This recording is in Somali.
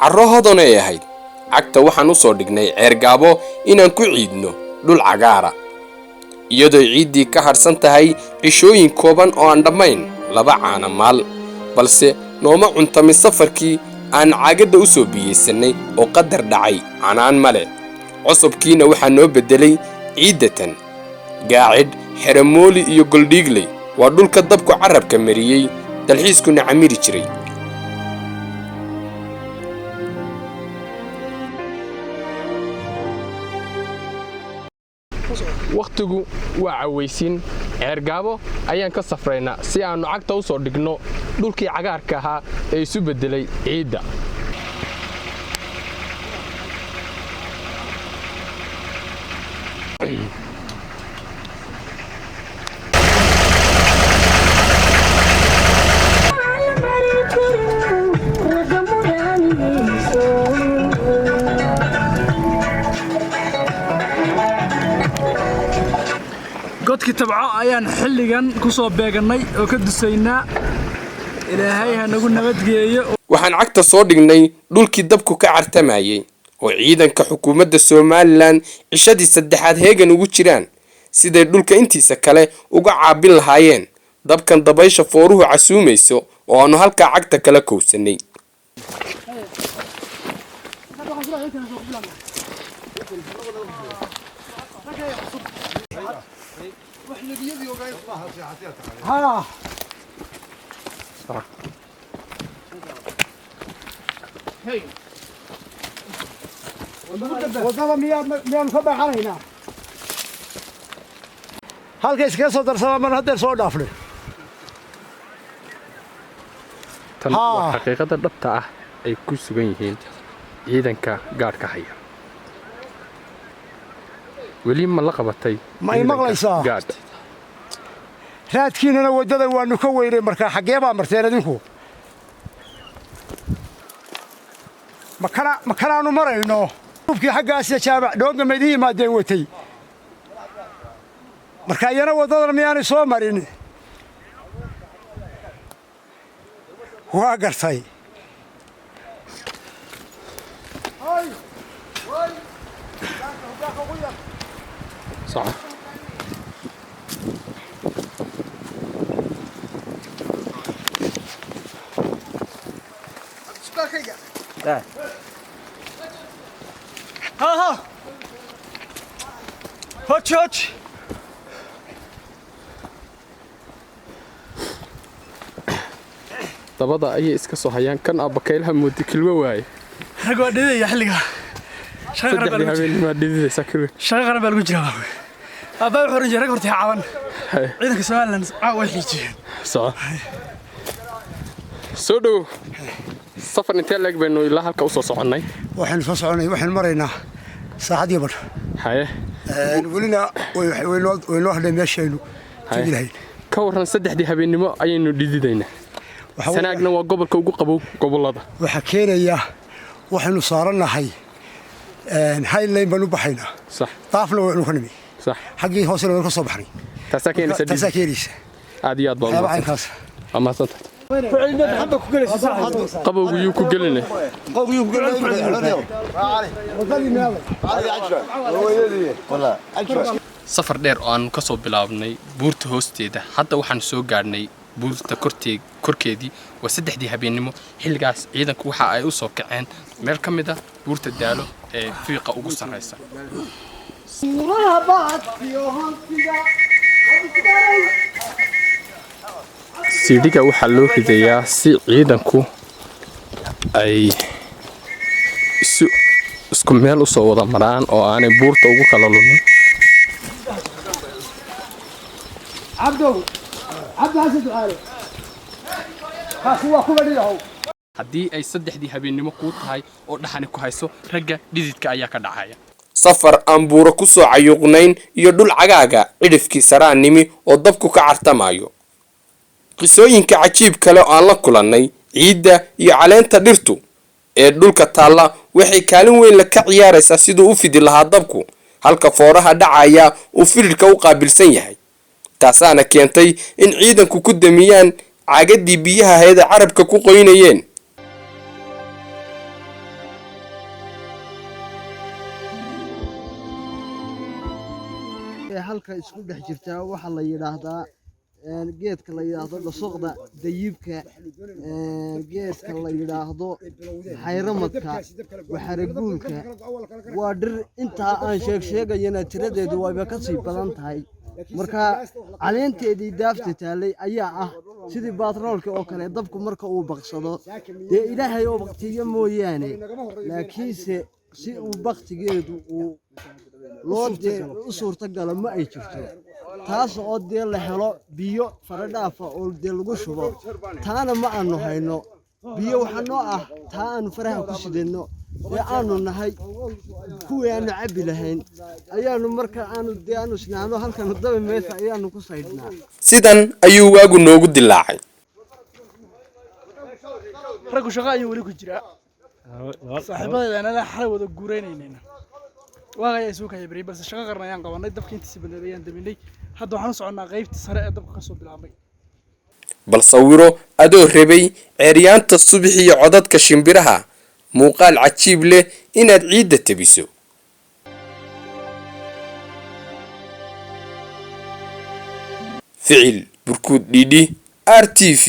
Carro hodan ay ahayd. Cagta waxaan u soo dhignay Ceergaabo inaan ku ciidno dhul cagaara, iyadoo ciiddii ka hadhsan tahay cishooyin kooban oo aan dhammayn 2 caana maal. Balse nooma cuntamin safarkii aan caagadda u soo biyeysannay oo qadar dhacay canaan male. Cusubkiina waxaa noo beddelay ciiddatan. Gaacidh, Xeramooli iyo Goldhiigley waa dhulka dabku carabka mariyey, dalxiiskuna camiri jiray. Wakhtigu waa cawaysiin. Ceergaabo ayaan ka safraynaa si aannu cagta u soo dhigno dhulkii cagaarka ahaa ee isu beddelay ciidda. Godkii Tabco ayaan xilligan ku soo beegannay oo ka dusaynaa. Ilaahay ha nagu nabadgeeyo. Waxaan cagta soo dhignay dhulkii dabku ka cartamayay oo ciidanka xukuumadda Somaliland cishadii saddexaad heegan ugu jiraan siday dhulka intiisa kale uga caabin lahaayeen dabkan dabaysha fooruhu casuumayso oo aanu halkaa cagta kala kowsannay. Wadada miyaanu ka baaxanaynaa? Halka iskaga soo darsama mar haddeer soo dhaafnay. Tan waa xaqiiqada dhabta ah ay ku sugan yihiin ciidanka gaadhka haya. Weli ma la qabatay? Ma i maqlaysaa? Gaadh. Raadkiinana waddada waanu ka weynay. Markaa xaggee baa marteen idinku? Makana makanaanu marayno ubkii xaggaasya Jaamac Dhoonga ma idin yimaadeen watay? Marka iyana waddadan miyaanay soo marin? Waa gartay. Soco. Ha ha. Hoji hoji. Dabada ayay iska soo hayaan. Kan abbakaylaha moodi kilwo waaye. Rag waa dhidaya xilliga. Shaqo qaran baa Saddexdii lagu jiraa. habeennimaa dhididaysaa kilwe. Shaqo qaran baa lagu jiraa. Aabbaa wuxuu oran jiray, rag horta ha caban. Ciidanka Somaliland caawa way xiijiyeen. Soco, soo dhow. Safar intee leeg baynu ilaa halka usoo soconnay? Waxaynu soo soconay, waxaynu maraynaa saacadii badh. Welina waynoo hadhay meeshaynu tegi lahayn. Ka warran, saddexdii habeennimo ayaynu dhididaynaa. Sanaagna waa gobolka ugu qabow gobollada. Waxaa keenaya waxaynu saarannahay highline baanu baxaynaa. Daafna waynu ka nimi. Xaggii hoosena waynu ka soo baxnay. Taasaa keenaysa. Taasaa keenaysa. Aad iyo aad baa waxyaaba caynkaas. Waa mahadsantahay. Qabowgu yuu ku gelinay. Wadadii meelay. Safar dheer oo aanu ka soo bilaabnay buurta hoosteeda, hadda waxaanu soo gaadhnay buurta korkeedii. Waa 3dii habeennimo xilligaas. Ciidanku waxa ay u soo kaceen meel ka mid a buurta Daalo ee fiiqa ugu sarraysa. Siidhiga waxaa loo ridayaa si ciidanku ay isu isku meel usoo wada maraan oo aanay buurta ugu kala lumin. Cabdow, Cabdi Xasan Ducaale, kaasi waa kuwa dhigahow. Haddii ay 3dii habeennimo kuu tahay oo dhaxani ku hayso, ragga dhididka ayaa ka dhacaya. Safar aan buuro ku soo cayuuqnayn iyo dhul cagaaga cidhifkii saraa nimi oo dabku ka cartamayo. Qisooyinka cajiib kale oo aan la kulannay, ciidda iyo caleenta dhirtu ee dhulka taalla waxay kaalin weyn la ka ciyaaraysaa siduu u fidi lahaa dabku, halka fooraha dhacaya uu firirka u qaabilsan yahay. Taasaana keentay in ciidanku ku damiyaan caagadii biyaha ahayd ee carabka ku qoynayeen. Ee halka isku dhex jirtaa waxaa la yidhaahdaa geedka la yidhaahdo dhasoqda dayiibka, geedka la yidhaahdo xayramadka, waxaraguulka. Waa dhir intaa aan sheeg sheegayana tiradeedu wayba ka sii badan tahay. Marka caleenteedii daafta taallay ayaa ah sidii baatroolka oo kale. Dabku marka uu baqsado, dee Ilaahay oo baktiyo mooyaane, laakiinse si uu baktigeedu uu loo dee u suurtagalo ma ay jirto, taas oo dee la helo biyo faradhaafa oo dee lagu shubo. Taana ma aanu hayno. Biyo waxaa noo ah taa aanu faraha ku sidanno ee aanu nahay kuwii aanu cabbi lahayn ayaanu marka aanu dee aanu isnaano halkanu dabi maysa ayaanu ku saydhnaa. Sidan ayuu waagu noogu dilaacay. Raggu shaqo ayuu weli ku jiraa. Saaxiibadeeda anala xalay wada guureynaynayna waaga ayaa isugu kaya bariyay, balse shaqo qaran ayaan qabanay. Dabka intiisa badneed ayaan daminay. Hadda waxaan u soconnaa qaybtii sare ee dabka kasoo bilaabmay. Bal sawiro adoo rabay ceeryaanta subax iyo codadka shimbiraha, muuqaal cajiib leh inaad ciidda tebiso. Ficil Burkuud Dhidhi, RTV.